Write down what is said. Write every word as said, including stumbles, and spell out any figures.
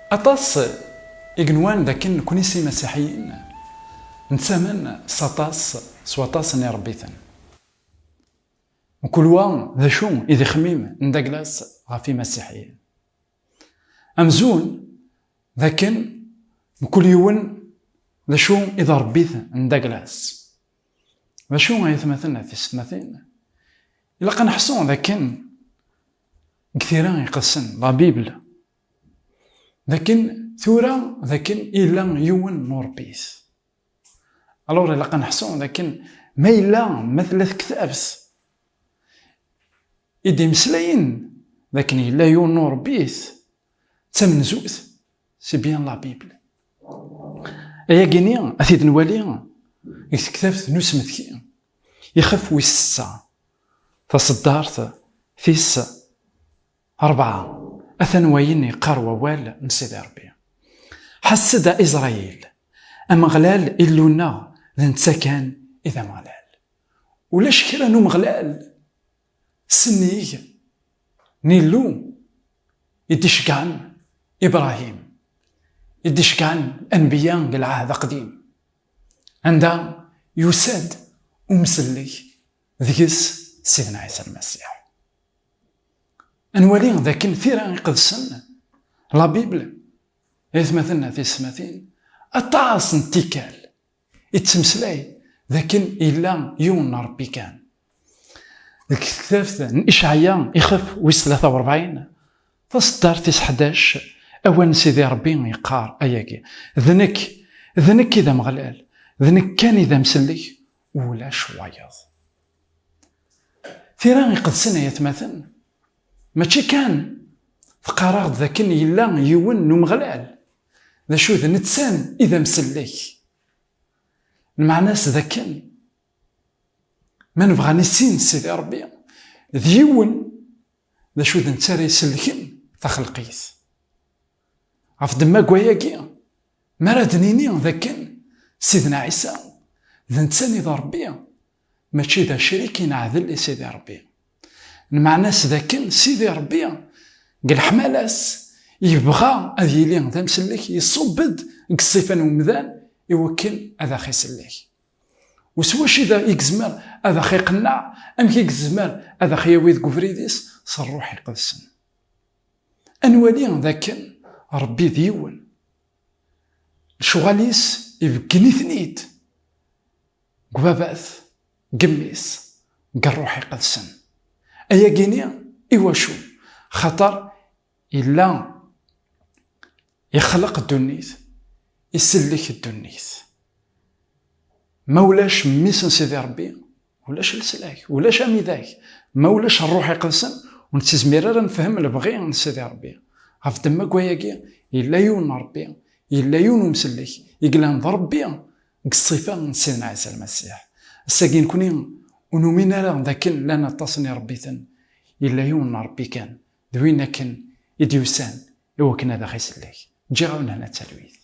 Aṭas i yenwan dakken nekni s imasiḥiyen nettamen s aṭas s waṭas n iṛebbiten. Mkul wa d acu i d ixmim n Douglas ɣef imasiḥiyen. Amzun dakken mkul yiwen d acu i d aṛebbit n Douglas. D acu ay atmaten a tisetmatin? Ilaq ad neḥṣu dakken deg tira iqedsen, la Bible, dakken tura dakken illa yiwen n uṛebbit. Alors ilaq ad neḥṣu dakken ma yella, ma tella tektabt i d-imeslayen dakken yella yiwen n uṛebbit, d tamenzut, c'est bien la Bible. Ayagi-ni ad t-id-nwali deg tektabt n usmetki, ixef wis setta, taṣeddart tis rebɛa. Atan wayen yeqqar wawal n Sidi Ṛebbi: Ḥess-d a Isṛayil, Ameɣlal Illu-nneɣ d netta kan i d Ameɣlal. Ulac kra n umeɣlal sennig n Illu i d-iceggɛen Ibṛahim, i d-iceggɛen anbiya deg Lɛahd Aqdim, anda yusa-d umsellek deg-s Sidna Ɛisa Lmasiḥ. Ad nwali dakken tira iqedsen, la Bible, ay atmaten a tisetmatin, aṭas n tikkal i tettmeslay dakken yella yiwen n Ṛebbi kan. Deg tektabt n Icɛaya, ixef wis tlata u rebɛin, taṣeddart tis ḥdac, awal n Sidi Ṛebbi yeqqar ayagi: D nekk, d nekk i d Ameɣlal, d nekk kan i d amsellek, ulac wayeḍ. Tira iqedsen, ay atmaten, mačči kan teqqar-aɣ-d dakken yella yiwen n Umeɣlal, d acu d nettan i d amsellek. Lmeɛna-s dakken ma nebɣa ad nissin Sidi Ṛebbi, d yiwen, d acu d netta ara isellken taxelqit. Ɣef ddemma n wayagi, mi ara d-nini dakken Sidna Ɛisa d netta i d Ṛebbi, mačči d acrik i neɛdel i Sidi Ṛebbi. Lmeɛna-s dakken Sidi Ṛebbi, deg leḥmala-s, yebɣa ad yili d amsellek, iṣubb-d deg ṣṣifa n umdan i wakken ad aɣ-isellek. U s wacu i da-, i yezmer ad aɣ-iqenneɛ? Amek i yezmer ad aɣ-yawi deg ubrid-is? S Ṛṛuḥ Iqedsen. Ad nwali dakken Ṛebbi d yiwen. Lecɣal-is ibeggen-iten-id deg Ubabat, deg Mmi-s, deg Ṛṛuḥ Iqedsen. Ayagi-ni iwacu? Xaṭer yella ixleq ddunit, isellek ddunit. Ma ulac Mmi-s n Sidi Ṛebbi, ulac leslak, ulac amidag. Ma ulac Ṛṛuḥ Iqedsen, ur nettizmir ara nefhem lebɣi n Sidi Ṛebbi. Ɣef ddemma n wayagi, yella yiwen n Ṛebbi, yella yiwen umsellek, i yellan d Ṛebbi deg ṣṣifa n Sidna Ɛisa Lmasiḥ. Ass-agi nekni ur numin ara dakken llan aṭas n iṛebbiten, yella yiwen n Ṛebbi kan, d win akken i d-yusan i wakken ad aɣ-isellek. Ǧǧiɣ-awen hna d talwit.